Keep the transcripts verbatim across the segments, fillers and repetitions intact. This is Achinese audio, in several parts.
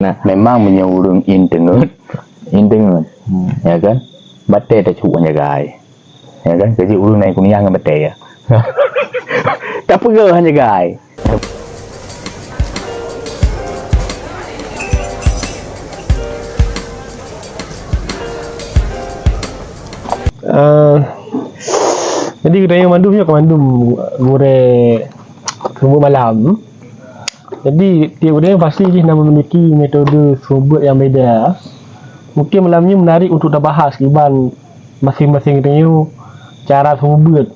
Nah, memang meunyoe ureuëng in teungeut, in teungeut, hmm, ya kan? Batée tacok ngon jagai. Ya kan? Keujeuet ureuëng na ie kuniang ngon batée, ya. Tapeugah ngon jagai. Eh, jadi geutanyoe mandum nyoe ka mandum gurée seumeubeuet malam. Jadi, tieb ureuëng pasti jih na memiliki metode seumeubeuet nyang beda. Mungkin malam nyoe menarik untuk tabahas kiban maséng-maséng geutanyoe cara seumeubeuet.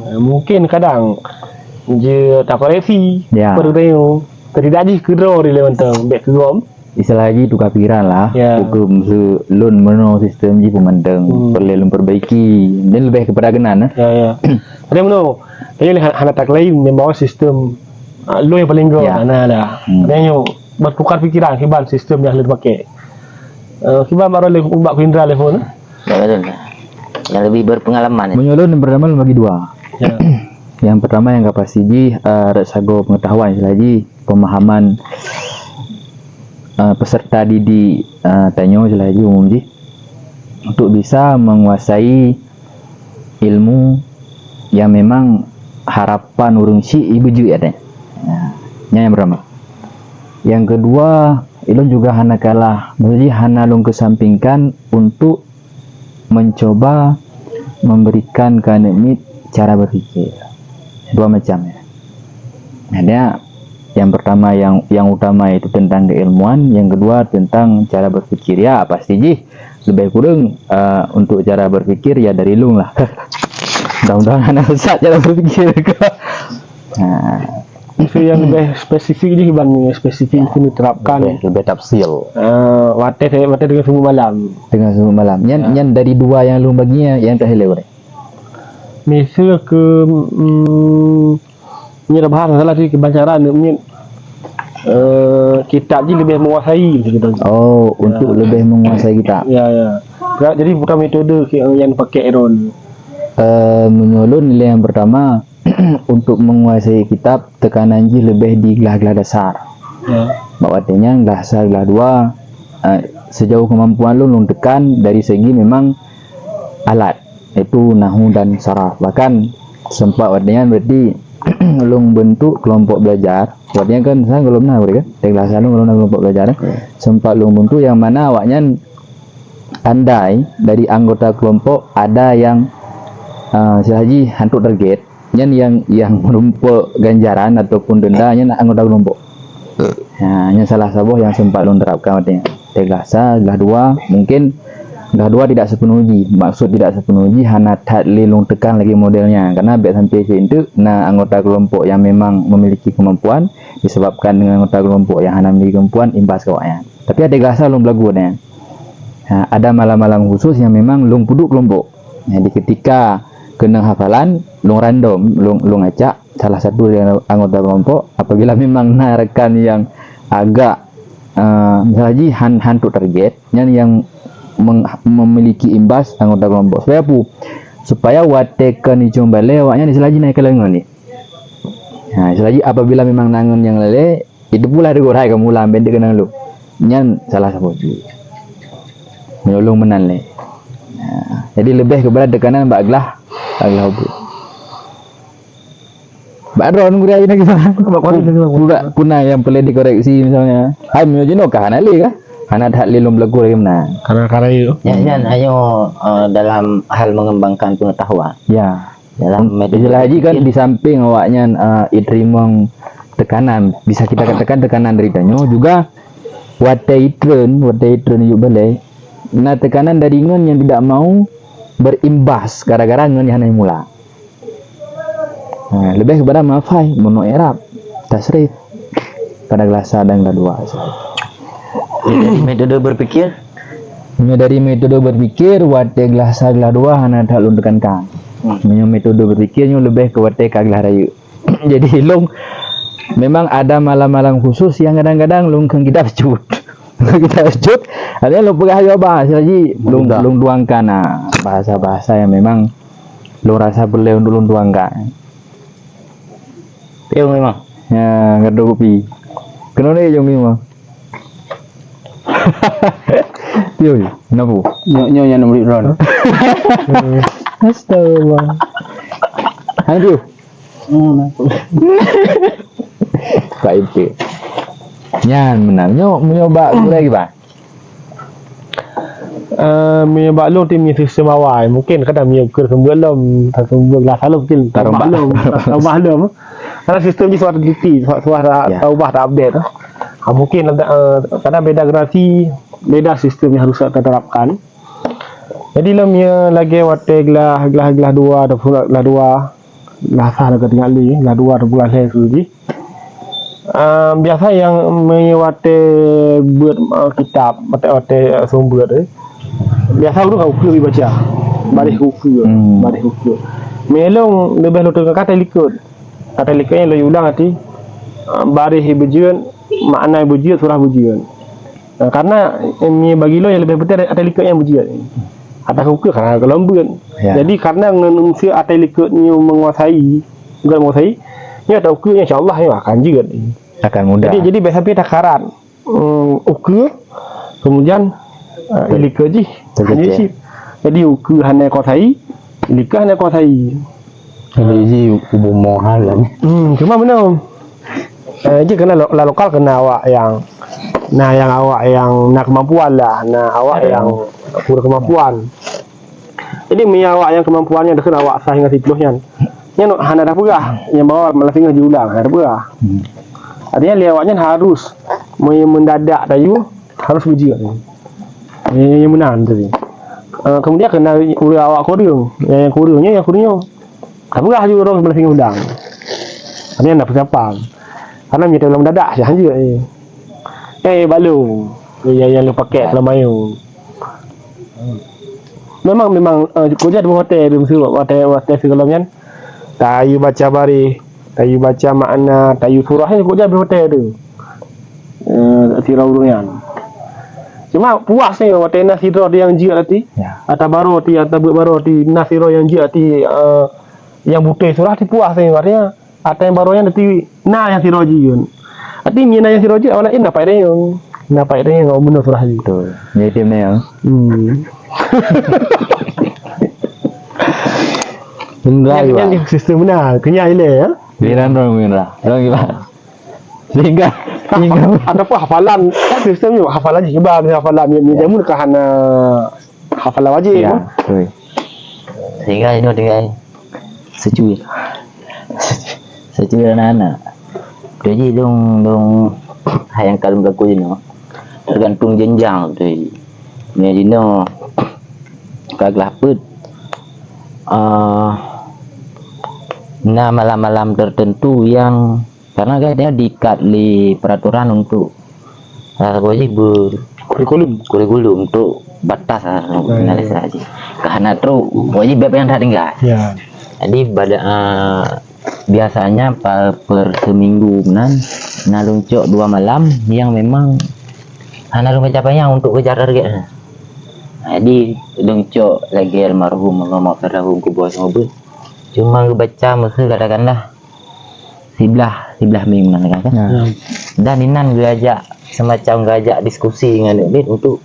Eh, mungkin kadang jeuet takoreksi, ya, peue geutanyoe. Teudidak jih keudroe dilée mantong, bék keugom. Istilah jih tukar pikiran lah. Ya. Huköm su lôn meunoe sistem jih peumanteng, hmm, peureulée lôn perbaiki. Dan lebih kepada keunan, eh. Ya, ya. Tapi meunoe, tapi hana, hana taklaim membawa sistem, ah, lôn nyang paling gok, ya, hana ada. Hmm. Tapi nyoe bertukar pikiran kiban sistem nyang lôn pakai. Eh, kiban baru lé bak Indra telepon, eh? Ya, betul. Yang lebih berpengalaman, ya. Meunyoe lôn pertama lôn bagi dua. Ya. Yang pertama nyang ka pasti jih, eh, rot sagoe pengetahuan istilah jih. Pemahaman, eh, peserta didik, eh, tanyoe istilah jih umum jih untuk bisa menguasai ilmu yang memang harapan ureuëng syiek ibeujeuet nyan. Nah, nyan nyang pertama. Yang kedua, ilôn juga hana kalah, maksud jih hana lôn kesampingkan untuk mencoba memberikan keu aneuk miet cara berpikir. Dua macam, ya. Ada yang pertama yang, yang utama itu tentang keilmuan, yang kedua tentang cara berpikir. Ya, pasti jih lebih kurang, eh, untuk cara berpikir ya dari lôn lah. Mudah-mudahan hana sesat cara berpikir. Nah, Isu yang lebih spesifik jih ban spesifik keuneuk terapkan. Lebih, lebih tafsil. Eh, watée, watée deungon seumeubeuet malam. Deungon seumeubeuet malam. Nyan, ya, nyan dari dua nyang lôn bagi nyan, nyang terakhir lewat. Miseu keu, mm, nyoe bahasa salah sih, kiban cara aneuk miet, eh, kitab jih lebih menguasai gitu. Oh, untuk, ya, lebih menguasai kitab. Ya, ya. Jadi bukan metode ki-, yang pakai Aaron. Eh, meunyoe lôn nilai yang pertama, untuk menguasai kitab, tekanan jih leubeh di glah-glah dasar. Ya. Bak watée nyan glah sa, glah dua, eh, sejauh kemampuan lôn, lôn tekan dari segi memang alat, yaitu nahwu dan saraf. Bahkan sempat watée nyan berarti lôn bentuk kelompok belajar. Watée nyan kan sa golom na, kan? Di glah sa lôn golom na kelompok belajar, eh. Ya. Sempat lôn bentuk yang mana awaknyan andai dari anggota kelompok ada yang, eh, istilah jih hantom target, nyan yang, yang menumpok ganjaran ataupun denda nyan anggota kelompok. Hmm. Ha, nyan salah saboh yang sempat lôn terapkan watée nyan. Di glah sa, glah dua, mungkin glah dua tidak sepenuh jih. Maksud tidak sepenuh jih hana that lé lôn tekan lagée modelnya. Karena bék sampai siat teuk na anggota kelompok yang memang memiliki kemampuan disebabkan dengan anggota kelompok yang hana memiliki kemampuan imbas keu awaknyan. Tapi di glah sa lôn beulagu nyan. Ha, ada malam-malam khusus yang memang lôn peuduek kelompok. Jadi ketika keunong hafalan, lôn random, lôn, lôn acak salah satu dari anggota kelompok. Apabila memang na rakan yang agak, eh, misalnya jih han, hantom target, nyan yang meng-, memiliki imbas anggota kelompok. Supaya apa? Supaya watée kon icong balée awaknyan istilah jih na ikeulong ngon ni. Ha, istilah jih apabila memang na ngon nyang laén, itu pula teugok hai kamoe lam bendik keunong lôn. Nyan salah saboh jih. Meunyoe lôn meunan lé. Ha, jadi leubeh keupada tekanan bak glah, bak glah ubeut. Bak droe gurée lagi bang. Bak kuari lagi bang. Pula kuna yang perlu dikoreksi misalnya. Hai meunyoe jinoe ka hana lé kah? Hana that lé lôn beulagu lagi meunan. Karena, karena itu. Nyan, nyan, ayo, eh, dalam hal mengembangkan pengetahuan. Ya. Dalam metode berpikir. Istilah jih kan di samping awaknyan, eh, iteurimong tekanan, bisa kita katakan tekanan dari tanyoe juga watée itreun, watée itreun yub balée, na tekanan dari ngon yang tidak mau berimbas gara-gara ngon yang hana mula. Ha, leubeh keupada mafai, meunoe i'rab, tasrif pada glah sa dan glah dua. Jadi metode berpikir? Meunyoe dari metode berpikir, watée glah sa glah dua hana that lôn tekankan. Hmm. Meunyoe metode berpikir nyoe leubeh keu watée ka glah rayeuk. Jadi lôn memang ada malam-malam khusus yang kadang-kadang lôn kheun kitab cut. Kitab cut, ada lôn peugah jawaban, jadi lôn, lôn tuangkan, ah, bahasa-bahasa yang memang lôn rasa perlu untuk lôn tuangkan. Piye memang? Ya, kado kopi. Keunoe ni jong ni mah. Yo, yo, kenapa? Nyoe, nyoe nyang murid droen. Astagfirullah. Hai, Tiu. Hmm, kenapa? Pak Ipik. Nyan meunan. Nyoe, nyoe bak gurèe kiban. Eh, meunyoe bak lôn ti meunyoe sistem awai, mungkin kadang meunyoe keu seumeubeuet lom, seumeubeuet glah saleuem mungkin taubah lom, taubah lom. Karena sistem jih suah teliti, suah, suah ta-, taubah, ta-update. Ha, mungkin ada, eh, kadang beda generasi, beda sistem yang harus kita terapkan. Jadi lom meunyoe lagèe watèe glah, glah, glah dua, ataupun glah dua, glah sah lagèe tinggai lé, glah dua ataupun glah lhèe su jih. Ah, biasa nyang meunyoe watèe beuet, ah, kitab, watèe, watèe, ah, seumeubeuet, eh. Biasa ureueng ka ukeue baca. Baréh ukeue, hmm, baréh ukeue. Meulôn leubeh lôn teuka ka talikot. Ka talikot nyan lôn ulang arti, ah, baréh beujeuet, makna beujeuet, surah beujeuet. Nah, karena, eh, bagi lôn nyang leubeh penting ata likot nyang beujeuet. Ata ukeue karena goh lom beuet. Ya. Jadi, karena ngon unsur ata likot nyoe menguasai, bukan menguasai, nyoe ata ukeue nyoe insya Allah nyoe akan jeuet. Akan mudah. Jadi, jadi biasa pi takaran, mm, ukeue, kemudian, eh, betul, likot jih. Betul, hana betul. Sip. Jadi, ukeue hana kuasai, likot hana kuasai. Jadi, ji ubu mohal lah. Hmm, cuma benar. Eh, jih kena lo-, la lokal kena awak nyang, na nyang awak nyang na kemampuan lah, na awak nyang kurang kemampuan. Jadi, meunyoe awak nyang kemampuan nyan deukeue awak sah ngon siplôh nyan. Nyan hana tapeugah, nyang bawa malah singoh jiulang, hana tapeugah. Hmm. Artinya, lé awak nyan harus me-, mendadak tayue, harus beujeuet. Nyang, nyang meunan tadi. Eh, kemudian kena ureueng awak kureueng. Nyang, nyang kureueng nyoe, nyang kureueng nyoe. Ka peugah ju ureueng seubelah singoh udang. Artinya na persiapan. Karena meunyoe teuh lom dadak, sia hanjeuet, eh. Eh, balum. Eh, nyang, nyang lôn pakai selama nyoe. Memang, memang, eh, kujak dua hotel di Mesir, hotel, hotel sigohlom nyan. Tayue baca baréh, tayue baca makna, tayue surah nyan kujak dua hotel tu. Eh, sira ureueng nyan. Cuma puas nyoe watèe na sidroe nyang jeuet ati. Ya. Ata baroe ati, ata beuet baroe ati, na sidroe nyang jeuet ati, eh, nyang beutôi surah ti puas nyoe, artinya ata nyang baroe nyan ati na nyang sidroe jeuet. Ati meunyoe na nyang sidroe jeuet, awak laén na paih reung. Na paih reung awak bunoe surah jih. Betul. Jadi tim ni, ya. Hmm. Indra nyan, juga. Nyan sistem beuna, keu nyan ilèe, ya. Giliran droe Indra. Droe gimana? Sehingga, sehingga ataupun hafalan, kan sistem ni hafalan jih kiban, hafalan ni, ni jameun ka hana hafalan wajib. Ya, betul. Sehingga inoe tinggai secuil. Secuil anak-anak. Jadi dong, dong, hai nyang ka lôn kaku jinoe. Tergantung jenjang tu. Meunyoe jinoe ka glah peuet, ah, na malam-malam tertentu yang Karena kan dia diikat lé peraturan untuk, ah, apa jih, ber-, kurikulum. Kurikulum untuk batas, ah, ya, ya, finalisasi. Ka hana trok, wajib bab nyang that tinggai. Ya. Jadi, pada, ah, biasanya pa-, per seminggu nan, na lôn cok dua malam yang memang hana lôn baca panyang untuk kejar target. Jadi, lôn cok lagèe almarhum, Allahummaghfir lahu, kubu semoga. Cuma baca masa katakanlah siblah, siblah mim nan kan. Ya. Dan inan geuajak semacam geuajak diskusi ngon murid untuk,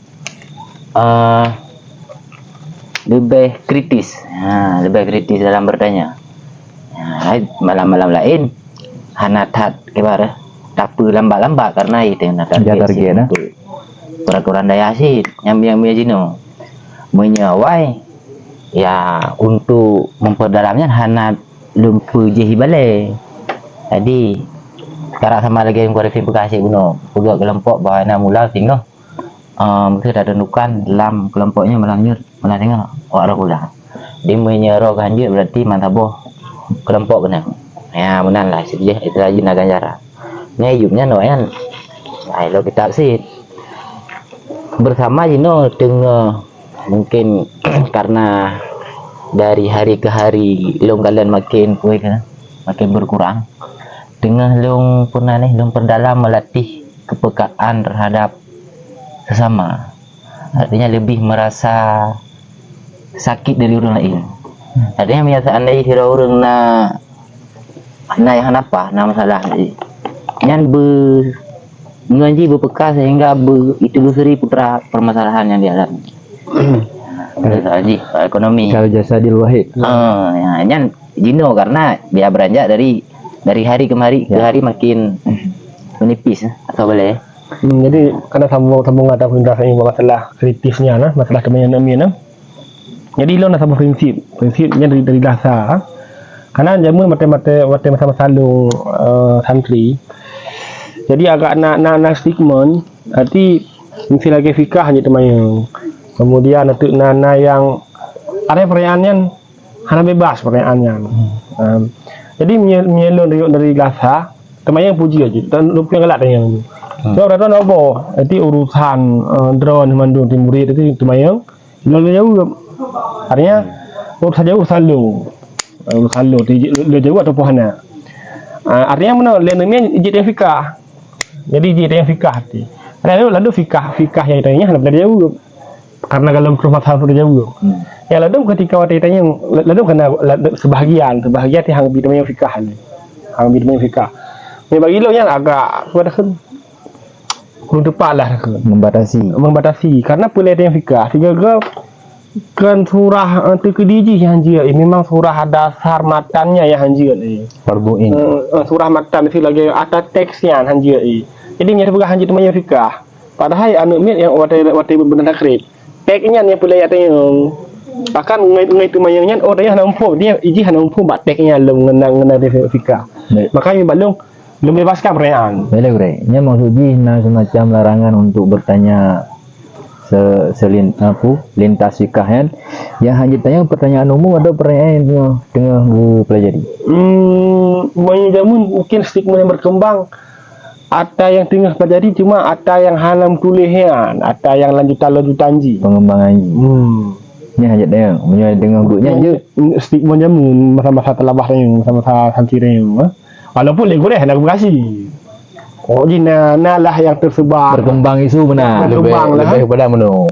eh, leubeh kritis. Ha, leubeh kritis dalam bertanya. Ha, malam-malam laén hana that kibar, eh, tapi lambat-lambat karena itu hana target, ya, target, eh, untuk peraturan dayah cit nyang, nyang, nyang jinoe. Meunyoe awai, ya, untuk memperdalamnya hana lôn peujeuet ibalèe. Jadi, karap sama lagèe klarifikasi bunoe, peugah kelompok bahwa na mula singoh, ehm, meusti tatentukan lam kelompok nyoe malam nyoe, malam singoh, awak rhot pulang. Di meunyoe rhot ka hanjeuet, berarti mantong boh kelompok keunan. Ya, meunan lah, sijih, itu lagi na ganjaran. Nyan, yup nyan, awak nyan, ai, lôn kitab cit. Bersama jinoe teungoh Mungkin karena dari hari ke hari lôn kalon makin, peue keuh, makin berkurang. Teungoh lôn peureunah nyoe, lôn peudalam meulatih kepekaan terhadap sesama. Artinya lebih merasa sakit dari orang lain. Artinya, meunyoe seandai sidroe ureueng na, na nyang hana paih, na masalah, nyan be-, Ngon jih beupeuka sehingga beu-, itelusuri putra permasalahan nyang dialami. Permasalahan jih, ekonomi. Kal jasadil wahid. Ah, ya, nyan jinoe karena dia beranjak dari, dari hari ke hari, ke Ya. hari makin menipis, eh, atau boleh. Hmm, jadi, kada sambung, sambung ada pemerintah ini buat masalah kritisnya, nah, masalah teman yang nak, nah. Jadi, ilôn na saboh prinsip. Prinsip nyan dari, dari dasar. Karena jameun watèe, watèe, watèe masa-masa lôn, eh, santri. Jadi, agak na, na, na stigma, arti mesti lagèe fikah jeuet teumanyong. Kemudian, na, na nyang ada pertanyaan nyan hana bebas pertanyaan nyan. Em, jadi, meunyoe, meunyoe lôn riweuek dari dasar, teumanyong peue jeuet, dan lôn piôh galak tanyong. Hmm. Sebab rata-rata na boh, arti urusan, eh, droeneuh mandum di murit itu teumanyong, Lôn jaweueb. Artinya, urusan jaweueb selalu. Urusan lôn, lôn jaweueb ataupun hana. Ah, artinya meunoe, lé namiet jeuet nyang fikah. Jadi, jeuet nyang fikah ti. Lalu, lalu fikah, fikah nyang ditanyong hana peureulèe jaweueb. Karena golom troh masa untuk jaweueb. Hmm. Ya, lalu ketika watèe ditanyong, lalu kena, lalu sebahagian, sebahagian ti hang bi tanyong fikah ni. Hang bi tanyong fikah. Ni bagi lôn nyan agak, apa dah tu? Kurang tepat lah. Membatasi. Membatasi. Karena peulai nyang fikah, sigaga kan surah, eh, teukeudi jih nyang jeuet, eh, memang surah dasar matannya nyang jeuet, eh. Fardhu ain. Eh, eh, surah matan si lagèe ata teks nyan nyang jeuet, eh. Jadi, nyan peugah nyang jeuet teumanyong fikah. Padahai aneuk miet nyang watèe, watèe beuna takrib. Teks nyan nyang peulai ateueh. Bahkan ngai, ngai teumanyong nyan, oh, dia hana muphom. Dia ijih hana muphom bak teks nyan lom ngenang, ngenang dia fikah. Baik. Makanya, bak lôn, Membebaskan pertanyaan. Boleh, Gurèe. Nyan maksud jih na semacam larangan untuk bertanya se-, selin-, apa, lintas fikah, kan. Yang hanya tanya pertanyaan umum atau pertanyaan yang teungoh, teungoh gupelajari? Hmm, meunyoe jameun mungkin stigma yang berkembang, ata nyang teungoh pelajari cuma ata nyang hana meutuléh nyan, ata nyang lanjutan-lanjutan jih. Pengembangan jih. Hmm. Nyan hanya tanya, meunyoe teungoh buet nyan je. Stigma jameun masa-masa teulabah tanya, masa-masa santri tanya, eh. Walaupun lé gurèe hana geugaji. Oh, jih na, na lah nyang tersebar. Berkembang isu beuna. Berkembang lebih, lah. Lebih kepada meunoe.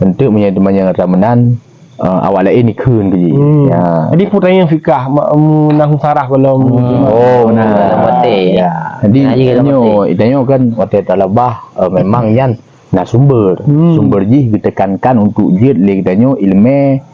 Enteuk meunyoe teumanyong ramenan, eh, awak laén ikheun keu jih. Hmm. Ya. Jadi, peue tanyong fikah, ma-, mu-, nahu sarah golom. Hmm. Oh, nah. Dalam batin. Ya. Jadi, nah, jih dalam tanyoe, batin. Tanyoe kan watèe talabah, eh, memang nyan na sumber. Hmm. Sumber jih geutekankan untuk jeuet lé geutanyoe ileumèe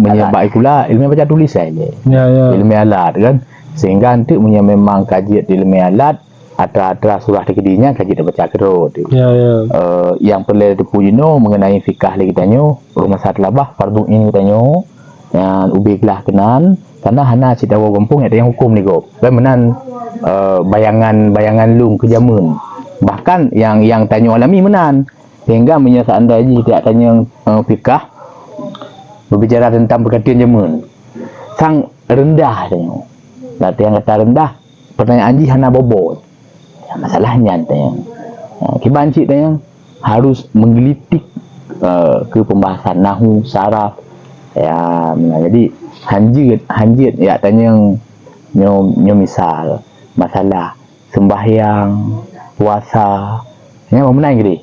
meunyoe bak sikula, ileumèe baca tulis saja. Ya, ya. Ileumèe alat kan. Sehingga enteuk meunyoe memang ka jeuet ileumèe alat, atra-atra surah teukeudi nyan ka jeuet baca keudroe. Ya, ya. Eh, nyang peureulèe teupeu jinoe mengenai fikah lé geutanyoe, ureueng masa teulabah, fardhu ain geutanyoe, nyan ubé glah keunan, karena hana cit tawoe gampông nyang tanyong hukôm lé gob. Kan meunan, eh, bayangan-bayangan lôn keu jameun. Bahkan nyang, nyang tanyoe alami meunan. Sehingga meunyoe seandai jih tiak tanyong, eh, fikah, berbicara tentang peukateuen jameun, sang rendah tanyoe. Latihan kata rendah, pertanyaan jih hana bobot. Ya, masalah nyan tanyong. Ha, kiban cit tanyong harus menggelitik, eh, ke pembahasan nahu, saraf. Ya, nah, jadi hanjeuet, hanjeuet ya tanyong nyoe, nyoe misal masalah sembahyang, puasa, nyan meunan geude.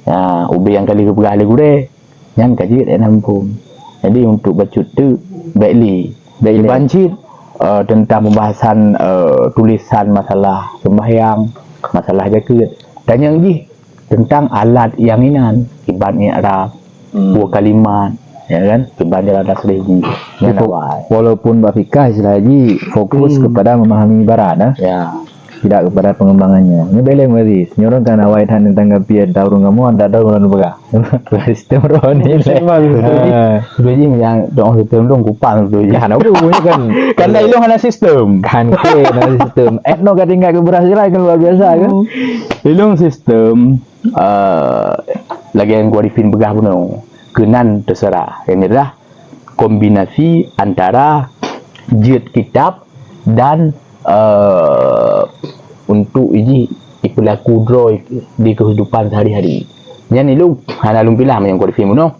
Ya, ubé nyang ka lheueh geupeugah lé gurèe, nyan ka jeuet hana muphom. Jadi, untuk bacut teuk, bèk lé. Bèk lé. Kiban cit, eh, tentang pembahasan, eh, tulisan masalah sembahyang, masalah jakeuet. Tanyong jih tentang alat nyang inan, kiban i'rab, hmm, peue kalimat, ya kan? Kiban jalan tasrif jih. Nyan awai. Walaupun bak fikah istilah jih fokus, hmm, kepada memahami ibarat, ah. Ya. Tidak kepada pengembangannya. Nyoe bèk lé, Muaziz. Nyoe ureueng kan awai that teuntang kapiet, ureueng kamoe, dak tahu ureueng peugah. Sistem roh ni. Sistem baru. Ha. Jadi, nyang doa sistem tu kupang tu. Ya, hana apa, bunyi kan. Kan dah ilong hana sistem. Kan ke, hana sistem. Etno ka tinggal ke berhasil kan luar biasa kan. Ilong sistem, eh, lagi nyang Arifin peugah bunoe. Keunan terserah. Yang ni adalah kombinasi antara jeuet kitab dan, eh, untuk iji ipeulaku droe di kehidupan sehari-hari. Nyan ilong hana lôn pilah meunyoe Arifin bunoe.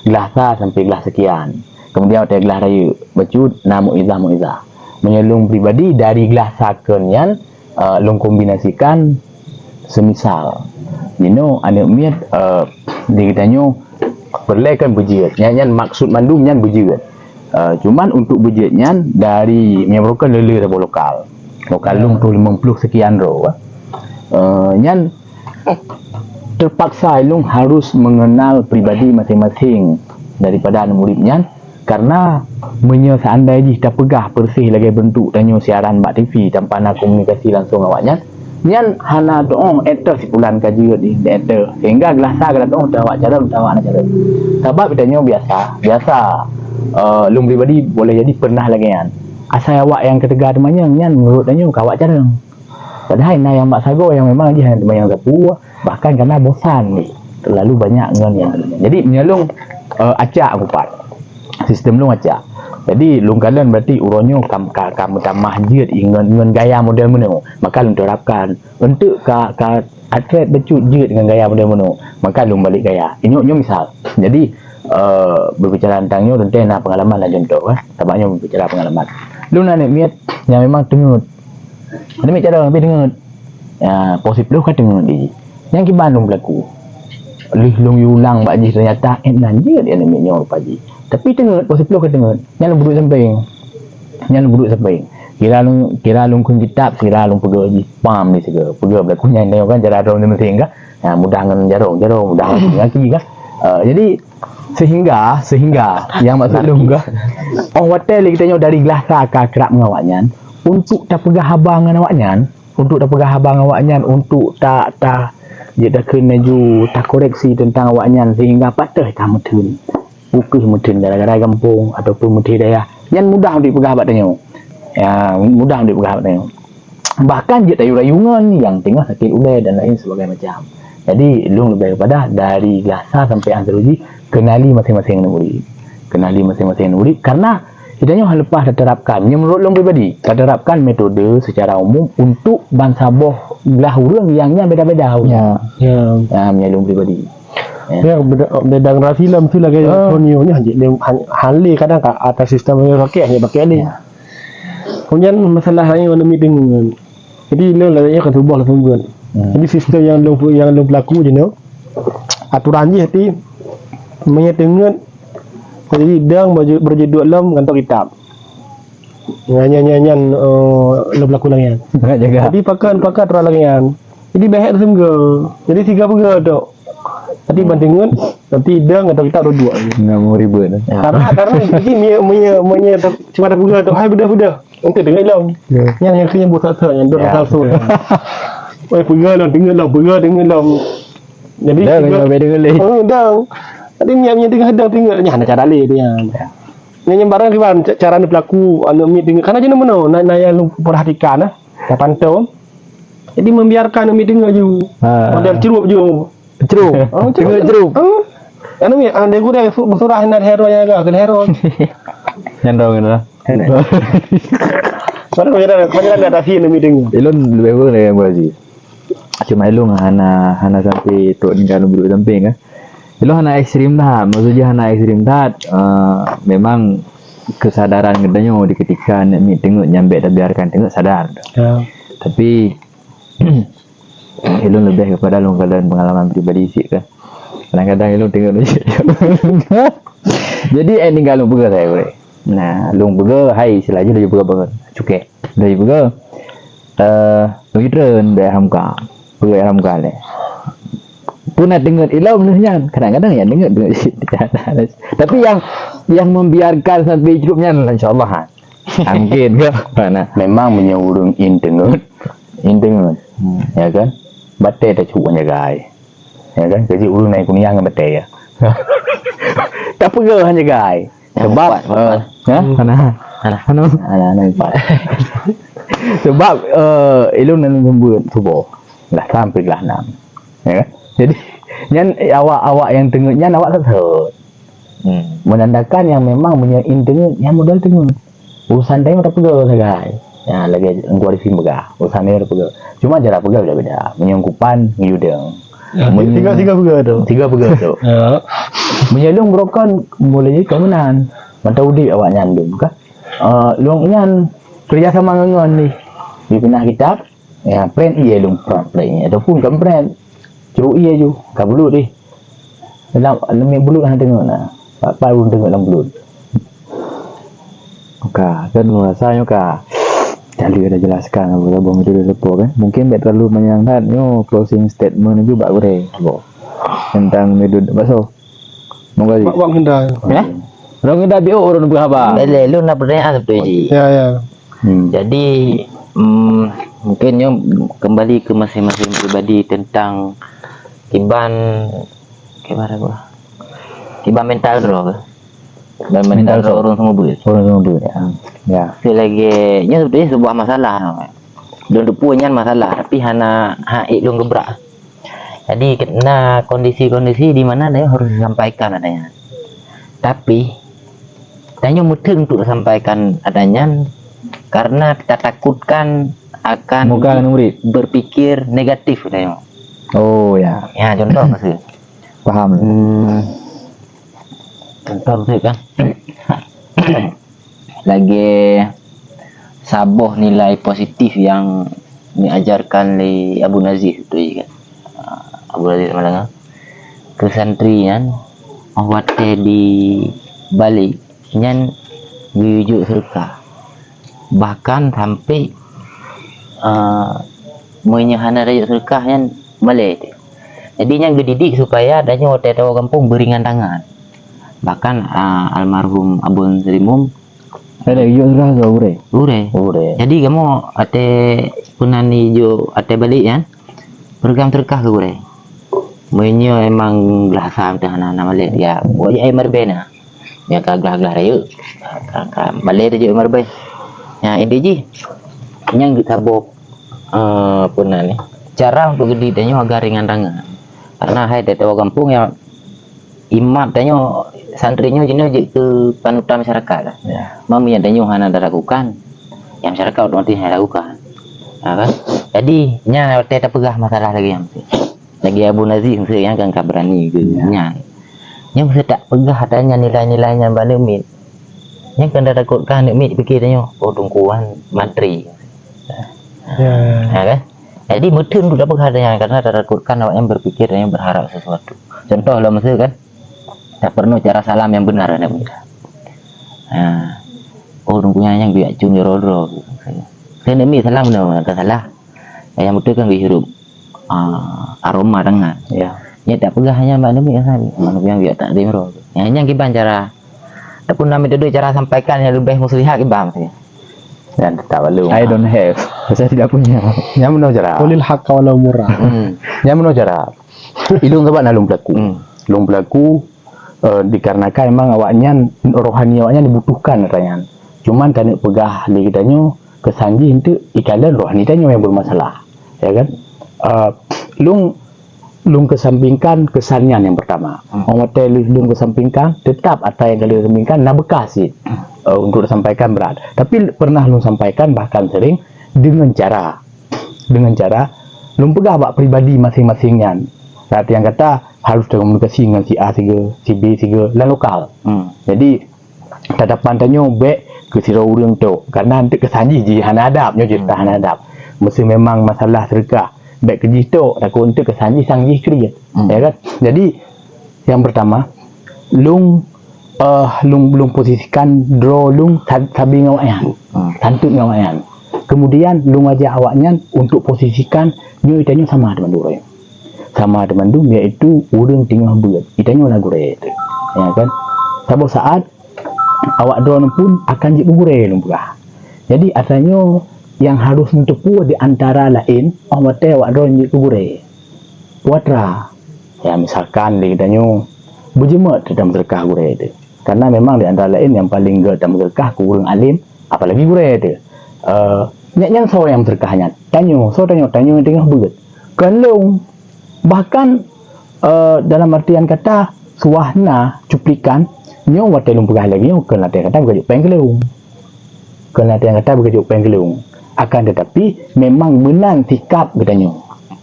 Glah sa sampai glah sekian. Kemudian watèe glah rayeuk bacut na mukizah-mukizah. Meunyoe lôn pribadi dari glah sa keu nyan, eh, lôn kombinasikan semisal. Jinoe aneuk miet, eh, di geutanyoe peureulèe kan beujeuet. Nyan, nyan maksud mandum nyan beujeuet. Eh, cuman untuk beujeuet nyan dari meunyoe barokon le-le saboh lokal. Lokal lôn troh limong ploh sekian droe, eh. Eh, nyan terpaksa ilong harus mengenal pribadi masing-masing daripada aneuk murit nyan, karena meunyoe seandai jih tapeugah persis lagée bentuk tanyoe siaran bak T V tanpa na komunikasi langsung awaknyan, nyan hana tuoh étoh si pulan ka jeuet jih, étoh. Sehingga geulasa gata tuoh teuh awak carông, teuh awak na carông. Sabab tanyoe biasa, biasa, eh, lôn pribadi boleh jadi pernah lagée nyan. Asai awak nyang keuteuga teumanyong nyan meunurot tanyoe ka awak carông. Padahai na nyang bak sagoe nyang memang jih hana teumanyong sapeue, bahkan kana bosan ni, terlalu banyak ngon nyang teumanyong. Jadi meunyoe lôn, eh, acak kupat. Sistem lôn acak. Jadi lôn kalon berarti uroe nyoe ka, ka, ka meutamah jeuet ngon, ngon gaya model meunoe. Maka lôn terapkan. Untuk ka, ka atlet bacut jeuet ngon gaya model meunoe. Maka lôn balek gaya. Inyoe, nyoe misal. Jadi, eh, berbicara tentang nyoe teuntée na pengalaman lah contoh, eh. Sabab nyoe berbicara pengalaman. Lôn aneuk miet nyang memang teungeut. Aneuk miet carông tapi teungeut. Ya, poh siplôh ka teungeut jih. Nyang kiban lôn pelaku. Lheueh lôn yue ulang bak jih, ternyata, eh, nan jeuet aneuk miet nyoe rupa jih. Tapi teungeut, poh siplôh ka teungeut. Nyan lôn peuduek sampéng. Nyan lôn peuduek sampéng. Kira lôn, kira lôn kheun kitab, kira lôn peugah jih. Pam di sigoe. Peugah pelaku nyan, nyoe kan cara droe meuseumeuseung kan. Ha, mudah ngon jarông, jarông mudah ngon gaki kan. Eh, jadi sehingga, sehingga nyang maksud lôn ka, oh watée lé geutanyoe dari geulasa ka krab ngon awaknyan, untuk tapeugah haba ngon awaknyan, untuk tapeugah haba ngon awaknyan, untuk ta, ta, jeuet takheun laju takoreksi tentang awaknyan sehingga patéh tameutheun. Ukeue meutheun gara-gara gampông ataupun meutheun dayah. Nyan mudah untuk peugah bak tanyoe. Ya, mudah untuk peugah bak tanyoe. Bahkan jeuet tayue-tayue ngon nyang teungoh sakét ulée dan lain sebagainya macam. Jadi, lôn leubeh kepada dari geulasa sampai antroji, kenali masing-masing aneuk murit. Kenali masing-masing aneuk murit, karena kita nyoe leupah taterapkan, nyoe menurut lôn pribadi, taterapkan metode secara umum untuk bansaboh glah ureuëng nyang nyan beda-beda. Ya. Ya. Ya, menurut lôn pribadi. Ya. Ya, beda, beda dengan film tu lagi. Ah. Antonio ni hanya, hanya, hanya kadang kat atas sistem yang pakai, hanya pakai ni. Ya. Kemudian masalah lain warna meeting. Jadi lôn lah ya kan tuboh lah tuboh. Hmm. Jadi sistem yang lôn, yang lôn pelaku je ni. Aturan je hati menyetengah jadi dang berjudul lom gantok kitab. Nyan, nyan, nyan, nyan, eh, lôn pelaku lagi kan. Sangat jaga. Jadi pakan, pakan aturan lagi kan. Jadi behek tu sehingga. Jadi tiga puluh tu. Nanti bandingan, nanti dia kata kita ada dua. Enggak mau ribet. Ya. Karena, karena jadi punya, punya, punya cuma ada pegang tu, hai beda-beda. Nanti dengar lom. Ya. Yang, yang kena buat satu, yang dua pasal tu. Oi, pegang lom, dengar lom, pegang, dengar lom. Jadi dah, tiga, kena beda lagi. Oh, dah. Tadi niat punya dengar, dah dengar. Nya, ada cara lain dia. Yang, yang barang kiban, ca-, cara ni pelaku, anu, mi dengar. Karena jenuh mana, nak, nak yang lu perhatikan, ah. Nak pantau. Jadi membiarkan mi dengar je. Ha. Model cerup je. Cerup. Oh, tengok cerup. Oh. Anu mi, ah, dia gurau su-, surah inna hero yang agak ke hero. Nyan dong tu lah. Mana kau jalan, kau jalan kat atas ni mi dengar. Ilon lebih kurang dari yang berhasil. Cuma ilon hana, hana sampai trok tinggal dulu sampai kan. Ilon hana ekstrim dah. Maksudnya hana ekstrim dah. Uh, memang kesadaran geutanyoe di ketika nak mi tengok nyambek tabiarkan tengok sadar. Ya. Tapi ilôn leubeh kepada lôn kalon pengalaman pribadi cit kan. Kadang-kadang ilôn tengok lôn cit. Jadi, eh, tinggal lôn peugah saya boleh. Nah, lôn peugah, hai, sila je laju peugah bangun. Cukai. Laju peugah. Eh, lôn treun bak Hamka. Peugah Hamka leh. Pun nak tengok ilôn leuh nyan. Kadang-kadang ya tengok, tengok cit. Tapi yang, yang membiarkan sampai hidup nyan, insya Allah, ha. Ah, mungkin ke? Mana? Memang meunyoe ureuëng in teungeut, in teungeut. Hmm. Ya kan? Batée tacuk ngon jagai. Ya kan? Keujeuet ureuëng naik kuniang ngon batée ya. Tapeugah ngon jagai. Sebab, empat, empat. Eh, ha? Mana? Mana? Mana? Mana, mana empat. Sebab, eh, ilôn nan seumeubeuet suboh. Lah sampai lah enam. Ya kan? Jadi, nyan, eh, awak-awak yang teungeut nyan awak sesat. Hmm. Menandakan yang memang punya in teungeut, yang modal teungeut. Urusan tanyoe tapeugah sagai. Ya, lagée Teungku Arifin peugah. Urusan tanyoe tapeugah. Cuma cara peugah beda-beda. Meunyoe kupan, ngeuyudeng. Ya, tiga, tiga peugah tu. Tiga peugah tu. Ya. Meunyoe lôn beurokon, boleh jadi keumunan. Mantau udeb awak nyan dum, kan? Eh, lôn nyan kerja sama ngon ni. Di pinah kitab, ya, print ié lôn, print, print ié. Ataupun kan print. Curu ié ju, ka bulut deh. Dalam, lemi bulut hana teungeut na. Pat-pat ulôn teungeut lam bulut. Ka, kan rasa nyoe ka. Lalu ada jelaskan apa gabung itu dulu po kan. Mungkin bèk terlalu panjang that nyoe closing statement itu bak gurèe. Apa? Tentang Midun bakso. Monggo Aziz. Bak wang henda. Ya? Orang henda biok orang berhaba. Boleh, lu nak pertanyaan satu ji. Ya, ya. Hmm. Jadi, mm, mungkin nyoe kembali ke masing-masing pribadi tentang kiban, kiban apa? Kiban mental droe. Dan mental Mental droe droe. Ureueng seumeubeuet. Ureueng seumeubeuet. Ya. Ya. Selagi nyoe sebenarnya sebuah masalah. Lôn teupeu nyan masalah, tapi hana hak ék lôn geubrak. Jadi, na kondisi-kondisi di mana nyoe harus disampaikan adanya. Tapi, tanyoe meuteun untuk sampaikan adanya karena kita takutkan akan Muka aneuk murit. Berpikir negatif tanyoe. Oh, ya. Ya, contoh maksud. Paham. Hmm, contoh maksud kan. Lagèe saboh nilai positif nyang diajarkan lé Abu Nazih tu kan. Ah, Abu Nazih Malanga. Keu santri nyan, oh watèe di balek nyan geuyue jok seureukah. Bahkan sampai, ah, meunyoe hana tajok seureukah nyan malèe teuh. Jadi nyan geudidik supaya tanyoe watèe tawoe gampông beuringan tangan. Bahkan, ah, almarhum Abon Seurimum Ada yuk rasa ure. Ure. Ure. Jadi kamoe até peunan ijo até balek nyan, peureugang teureukah keu ure. Meunyoe emang rasa teuh hana-hana malèe, ya, buat je air meureubai na. Nyang ka glah-glah rayeuk, ka, ka malèe teuh jeuet air meureubai. Nyan inti jih, nyang geutabok, eh, peunan ni. Cara untuk geudidik tanyoe agar ringan tangan. Karena hai teuh tawoe gampông ya, imat tanyoe, santri nyoe jinoe jeuet keu panutan masyarakat lah. Ya. Meunyoe tanyoe hana talakukan, ya masyarakat otomatis hana lakukan. Ha kan? Jadi, nyan watèe tapeugah masalah lagèe nyan. Lagèe Abu Nazih miseue nyan kan ka beurani geuh Ya. nyan. Nyan miseue tapeugah ata nyan nilai-nilai nyan bak aneuk miet. Nyan kan tatakutkan aneuk miet pikir tanyoe, "Oh, Teungku Wan mantri." Ya. Ha kan? Jadi, meuteun untuk tapeugah ata nyan karena tatakutkan awaknyan berpikir dan berharap sesuatu. Contoh lah miseue kan, tak pernah cara salam yang benar ada benda. Ha. Oh, rupanya yang dia cung jero-jero. Saya nak ambil salam dah, tak salah. Yang betul kan dihirup, ah, aroma tangan. Ya. Nya tak peugah hanya mak demi kan. Mana yang dia tak dero. Yang, yang kiban cara, ataupun nama itu cara sampaikan yang lebih muslihat kiban saya. Dan tetap lalu. I don't have. Saya tidak punya. Nyang meunoe cara. Qulil haqqa walau murra. Hmm. Nyang meunoe cara. Ilung sabab na lôn pelaku. Hmm. Lôn pelaku, eh, dikarenakan memang awaknyan, rohani awaknyan dibutuhkan katanya. Cuman taneuk peugah lé geutanyoe, keusan jih enteuk ikalon rohani tanyoe nyang bermasalah. Ya kan? Eh, lôn, lôn kesampingkan kesan nyan nyang pertama. Hmm. Orang watèe lôn, lôn kesampingkan, tetap ata nyang ka lôn kesampingkan na bekas cit. Eh, untuk disampaikan berat. Tapi pernah lôn sampaikan bahkan sering dengan cara dengan cara lôn peugah bak pribadi masing-masing nyan. Arti nyang kata harus takomunikasi ngon si A sigoe, si B sigoe, lam lokal. Hmm. Jadi, tatapan tanyoe bèk keu sidroe ureueng tok, karena enteuk keusan jih, jih hana adab, nyoe cerita Hmm. hana adab. Meuseu memang masalah seureukah, bèk keu jih tok, takot enteuk keusan jih sang jih kriet. Hmm. Ya kan? Jadi, nyang pertama, lôn, eh, lôn, lôn posisikan droe lôn sa-, sabe ngon awaknyan. Hmm. Santôt ngon awaknyan. Kemudian, lôn ajak awaknyan untuk posisikan nyoe tanyoe sama teuma droe. Sama teuma droe, yaitu ureueng teungoh beuet. Itanyoe na gurèe teuh. Ya kan? Saboh saat, awak droeneuh pun akan jeuet keu gurèe lôn peugah. Jadi, ata nyoe nyang harôh neuteupeue di antara laén, 'oh watèe awak droeneuh jeuet keu gurèe. Peue atra. Ya, misalkan lé geutanyoe beujeumeut teuh tameuseudeukah gurèe teuh. Karena memang di antara laén nyang paleng gèt tameuseudeukah keu ureueng além, apalagi gurèe teuh. Eh, nyan, nyan soe nyang meuseudeukah nyan? Tanyoe, soe tanyoe? Tanyoe teungoh beuet. Kon lôn. Bahkan, eh, dalam artian kata, suah na cuplikan, nyoe watèe lôn peugah lagèe nyoe, kon lagèe kata beugajok péng keu lôn. Kon lagèe kata beugajok péng keu lôn. Akan tetapi, memang meunan sikap geutanyoe.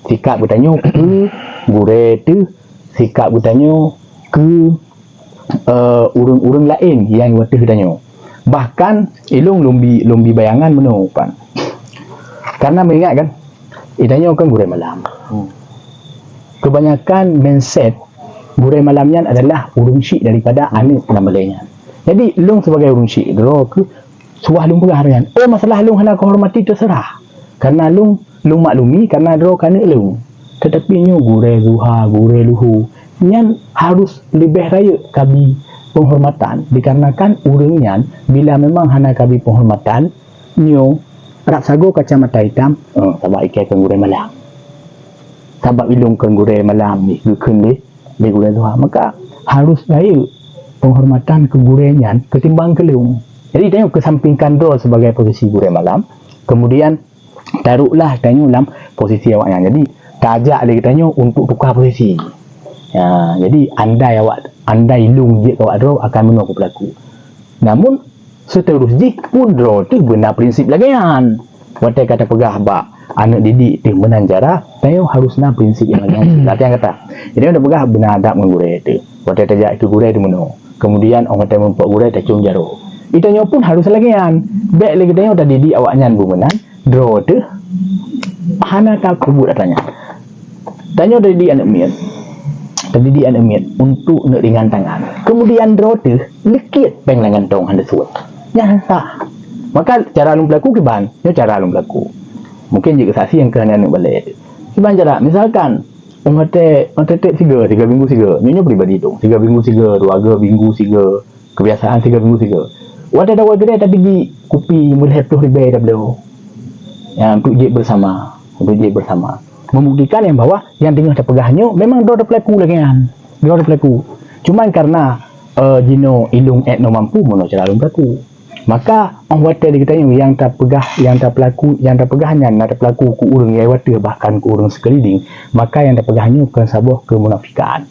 Sikap geutanyoe keu gurèe teuh, sikap geutanyoe keu eh, ureueng-ureueng laén nyang watèe tanyoe. Bahkan, ilôn lôn bi, lôn bi bayangan meunoe pan. Karena meuingat kan, itanyoe kan gurèe malam. Hmm. Kebanyakan mindset gurèe malam nyan adalah ureueng syik daripada aneuk lam balèe nyan. Jadi, lôn sebagai ureueng syik, droe keuh Suah lôn peugah nyan, oh, masalah lôn hana kuhormati, teuseurah. Karena lôn, lôn maklumi karena droe keuneuk lôn. Tetapi nyoe gurée zuha, gurée luhu, nyan harus leubeh rayeuk kabi penghormatan, dikarenakan ureuëng nyan bila memang hana kabi penghormatan, nyoe rab sagoe kacamata itam, eh, sabab ikée keu gurée malam. Sabab ilôn keu gurée malam ni geukheun lé, lé gurée zuha. Maka harus rayeuk penghormatan keu gurée nyan ketimbang keu lôn. Jadi tanyoe kesampingkan droe sebagai posisi gurée malam, kemudian taruhlah tanyoe lam posisi awak nyan. Jadi tajak lé tanyoe untuk tukar posisi. Ya, jadi andai awak, andai lôn jeuet keu awak droe akan meunoe keu peulaku. Namun seterus jih pun droe teuh beuna prinsip lagée nyan. Watée ka tapeugah bak aneuëk didik teuh meunan cara, tanyoe harus na prinsip nyang lagée nyan. Latihan kata. Jadi watée tapeugah beuna adab ngon gurée teuh. Watée tajak keu gurée teuh meunoe. Kemudian óh watée meurumpok gurée tacöm jaroe. Di tanyoe pun harus lagée nyan. Bék lé geutanyoe tadidik awak nyan beumeunan, droe teuh hana tapeubuet atra nyan. Tanyoe tadidik aneuëk miet, tadidik aneuëk miet untuk neuk ringan tangan. Kemudian droe teuh leukiet péng lam gantong hana teusuet. Nyan sah. Maka cara lôn peulaku kiban, nyoe cara lôn peulaku. Mungkin jeuet keu saksi nyang keu aneuëk balek. Kiban cara, misalkan, watée, watée tieb sigoe, tiga minggu sigoe. Nyoe, nyoe pribadi tu. Tiga minggu sigoe, dua ga minggu sigoe. Kebiasaan tiga minggu sigoe. Watée tawoe keudè tabidi kupi meulhèe ploh ribèe tabloe. Ya, untuk jeuet bersama, untuk jeuet bersama. Membuktikan yang bahwa yang teungoh tapeugah nyoe memang droe tapeulaku lagèe nyan. Droe tapeulaku. Cuman karena, eh, jinoe ilôn èt nyoe mampu meunoe cara lôn peulaku. Maka, óh watèe di geutanyoe nyang tapeugah, nyang tapeulaku, nyang tapeugah nyan na tapeulaku keu ureueng nyang watèe bahkan keu ureueng seukeuliléng, maka nyang tapeugah nyoe kon saboh keumunafikan.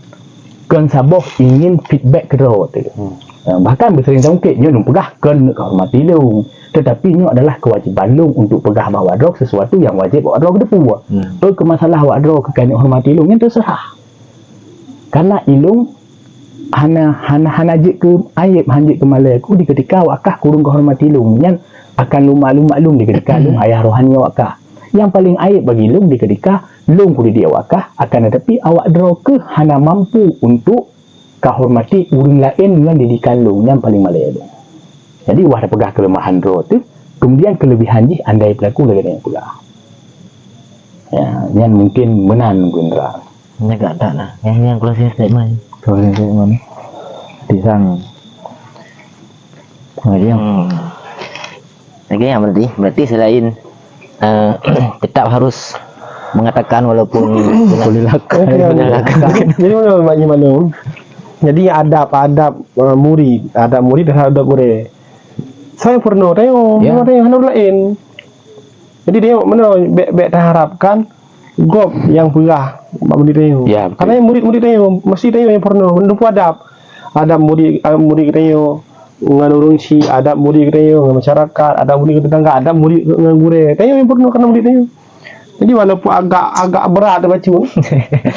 Kon saboh ingin feedback keudroe teuh. Hmm. Eh, bahkan beuseuring taungkét, nyoe lôn peugah kon neuk hormati lôn, teutapi nyoe adalah keuwajéban lôn untuk peugah bak awak droe sesuatu nyang wajéb awak droe geuteupeue. Hmm. Peu keu masalah awak droe keu ka neuk hormati lôn, nyan teuseurah. Karena ilôn hana, hana, hana jeuet keu ayeb, hana jeuet keu malèe ku di keutika awak kah kureueng geuhormati lôn. Nyan akan lôn maklum-maklum di keutika lôn ayah rohani awak kah. Nyang paleng ayeb bagi lôn di keutika lôn kudidik awak kah, akan teutapi awak droe keuh hana mampu untuk kahormati ureueng laén ngon didikan lôn, nyan paleng malèe lôn. Jadi, wah tapeugah keuleumahan droe teuh, keumudian keuleubehan jih andai peulaku lagèe nyang peugah. Ya, nyan mungkin meunan, Bro Indra. Nyan gak that lah. Nyang, nyang closing statement. Closing statement. Pisang. Nah, iya. Hmm. Lagi yang berarti, berarti selain, eh, tetap harus mengatakan walaupun dengan boleh lakukan. Boleh lakukan. Jadi, mana, Mak Imam tu? Jadi, adab, adab, eh, murid, adab murid terhadap gurèe. Saya pernah tengok, ya, pernah tengok, hana lain. Jadi, tengok mana bèk, bèk taharapkan gob nyang peugah bak murid tanyoe. Ya, betul. Karena murid-murid tanyoe, mesti tanyoe nyang peurunoe, ngon peue adab. Adab murid, adab murid tanyoe ngon ureueng chik, adab murid tanyoe ngon masyarakat, adab murid ngon tetangga, adab murid ngon gurèe. Tanyoe nyang peurunoe karena murid tanyoe. Jadi walaupun agak, agak berat bacut,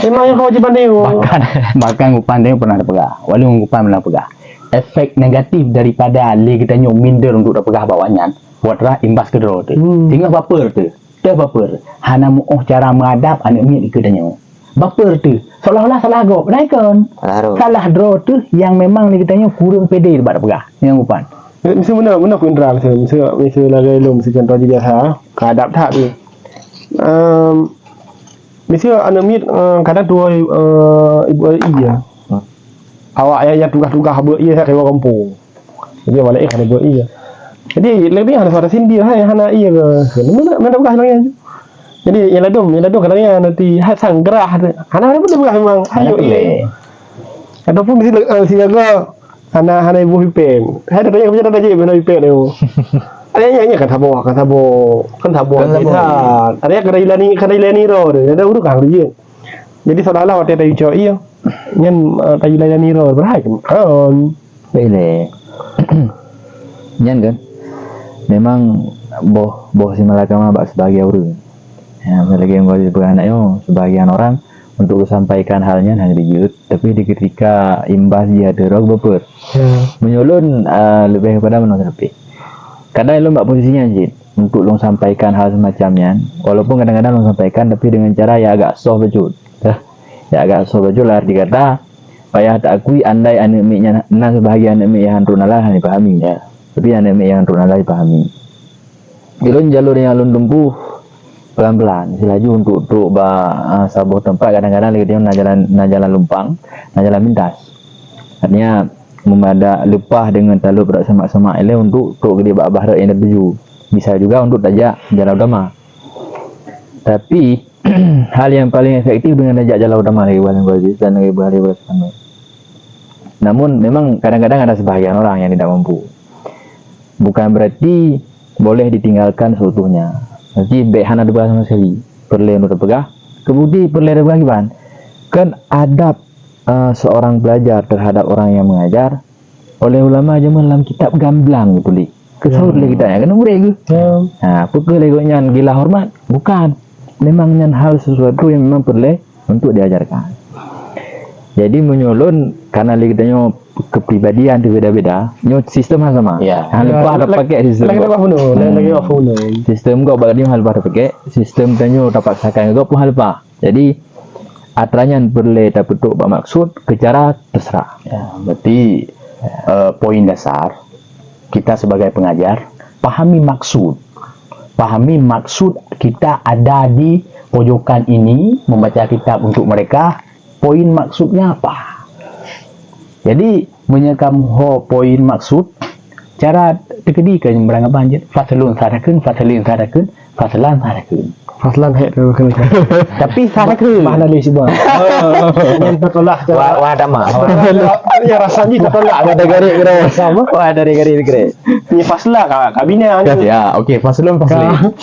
memang nyang kewajiban tanyoe. Bahkan, bahkan geupan tanyoe pernah tapeugah. Walaupun geupan pernah peugah. Efek negatif daripada lé geutanyoe minder untuk tapeugah bak awaknyan, buat rah imbas keudroe teuh. Hmm. Singoh baper teuh. Teuh baper, hana muoh cara meuadab aneuk miet dikeue tanyoe. Baper teuh, seolah-olah salah gob, padahai kon. Salah droe. Salah droe teuh nyang memang lé geutanyoe kureueng pede bak tapeugah. Nyang upan. Miseue meunoe, meunoe Pu Indra, miseue, miseue, miseue lagèe lôn, miseue contoh jih biasa, keu adab that teuh. Ehm, miseue aneuk miet, eh, kadang tuwoe, eh, ibu ie. Hmm. Awak nyang, nyang tugaih-tugaih beu ie sagai gampông. Jadi, awak laén hana beu ie. Jadi, lagèe nyan hana suara sindir, hai, hana ie ke. Mana, mana peugah lagèe nyan. Jadi, nyang ladôm, nyang ladôm kadang nyan nanti, hai, sang gerah tu. Hana, hana boleh peugah memang. Hana ayo, ie. Boleh. Ataupun mesti, eh, siaga, hana, hana iboh ipèn. Hai, dah tanya kerja dah tajak, mana ipèn tu. Ada yang, yang kan saboh, kan saboh, kan saboh. Kan saboh. Ada yang kena ilani, kena ilani roh tu. Ada urut kan kerja. Jadi, seolah-olah watèe tayue cok ie, nyan, eh, tayue layani roh, padahai kon. Baik lé. Nyan kan, memang boh, boh si malakama bak sebahagian ureueng. Ya, lagèe nyang geupeugah aneuk nyoe, sebahagian orang untuk geusampaikan hal nyan hana jeuet, tapi di keutika imbas jih ateueh droe baper. Ya. Meunyoe lôn, ah, leubeh kepada meunoe tapi. Kadang lôn bak posisi nyan cit, untuk lôn sampaikan hal semacam nyan, walaupun kadang-kadang lôn sampaikan, tapi dengan cara yang agak soft bacut. Dah. Yang agak soft bacut lah arti kata, payah taakui andai aneuk miet nyan, na sebahagian aneuk miet nyang han rhot nalar hana jipahami. Ya. Tapi aneuk miet nyang trok na lheueh pahami. Ulôn jalur nyang lôn tempuh pelan-pelan, silaju untuk trok bak, ah, saboh teumpat, kadang-kadang lagèe nyoe na jalan, na jalan lumpang, na jalan pintas. Artinya, meumada leupah deungon talop rot semak-semak ilèe untuk trok keudéh bak bahteu nyang tatuju. Bisa juga untuk tajak jalan utama. Tapi, hal yang paling efektif dengan tajak jalan utama lagèe buah lengkoi dan lagèe buah lengkoi. Namun, memang kadang-kadang ada sebahagian orang yang tidak mampu. Bukan berarti boleh ditinggalkan seutuhnya. Berarti bèk hana teupeugah sama sekali. Peureulèe untuk teupeugah, keubukti peureulèe teupeugah kiban. Kan adab, eh, seorang pelajar terhadap orang yang mengajar oleh ulama zaman lam kitab gamblang geutuléh. Keu saut lé kitab nyan, keuneuk murit geuh. Ha, peue keuh lé gobnyan gila hormat? Bukan. Memang nyan hal sesuatu yang memang peureulèe untuk diajarkan. Jadi, meunyoe lôn, karena lé geutanyoe kepribadian berbeda-beda, nyoe sistem hana sama. Ya. Hana leupah tapakék sistem gob. Lagi leupah bunoe, lagi leupah bunoe. Sistem gob bak geutanyoe hana leupah tapakék, sistem tanyoe tapaksakan gob pun hana leupah. Jadi, atra nyan peureulèe tapeutrok bak maksud keu cara terserah. Ya, berarti, eh, poin dasar, kita sebagai pengajar, pahami maksud. Pahami maksud kita ada di pojokan ini, membaca kitab untuk mereka, poin maksudnya apa. Jadi, meunyoe kamoe ho poin maksud, cara teukeudi keu barangkaban jeuet, faslun sah takheun, faslin sah takheun, faslan sah takheun. Faslan hek tu kena. Tapi sah takheun. Bah lalu cuba. Nyan tertolak. Wah, wah, dah mah. Ya, rasa ni tertolak. Ada garis kira. Sama. Wah, dari garis kira. Ni fasla ka, ka bina ni. Ya, okey, faslun, faslin.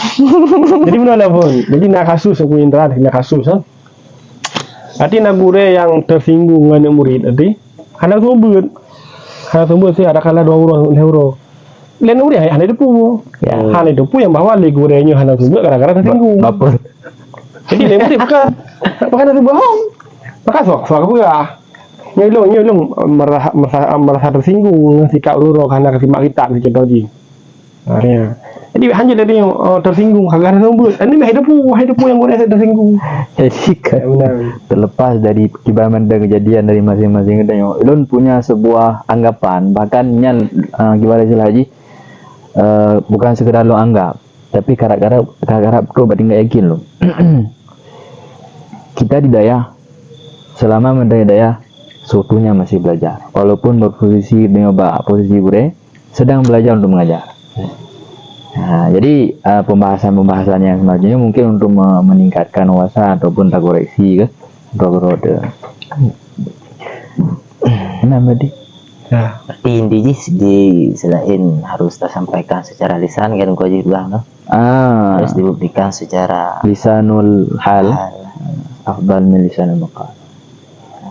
Jadi, meunoe lah pun. Jadi, na kasus aku Indra, na kasus, ha. Arti na gurèe nyang teusinggung ngon aneuk murit, arti hana seumeubeuet. Hana seumeubeuet, si ada kala dua uroe, lhèe uroe. Lé aneuk murit hana teupeu. Ya. Hana teupeu nyang bahwa lé gurèe nyoe hana seumeubeuet gara-gara teusinggung. Ba-, baper. Jadi, lé murit bukan, bukan hana seumeubeuet, hong. Maka sok, sok peugah. Nyoe lôn, nyoe lôn merasa, merasa, merasa teusinggung ngon sikap uroe-uroe hana simak kitab, si contoh jih. Ha, ya. Jadi, hanya dari, oh, teusinggung, hana seumeubeuet. Ini mah hidup, hidup yang guna teusinggung. Jadi, kan, ya, benar. Terlepas dari kiban mandang kejadian dari masing-masing kita, ulôn punya sebuah anggapan, bahkan nyan, ah, kiban istilah jih, eh, bukan sekedar lôn anggap, tapi karap-karap, karap-karap betul buat tinggal yakin lôn. Kita di dayah, selama menderita dayah, seutuhnya masih belajar. Walaupun berposisi dengan bak posisi gurèe, sedang belajar untuk mengajar. Ha, jadi, ah, pembahasan-pembahasan yang semacam ini mungkin untuk me-, meningkatkan wawasan ataupun takoreksi ke, untuk roda. Nama di? Ya. Berarti inti jih di selain harus tasampaikan secara lisan, kan, kau juga, no? Ah. Harus dibuktikan secara lisanul hal, hal. Afdal min lisanul maqal.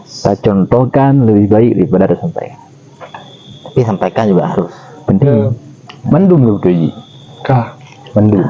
Tacontohkan lebih baik daripada tasampaikan. Tapi sampaikan juga harus. Penting. Ya. Mandum tu betul ji. Ka. Mandum.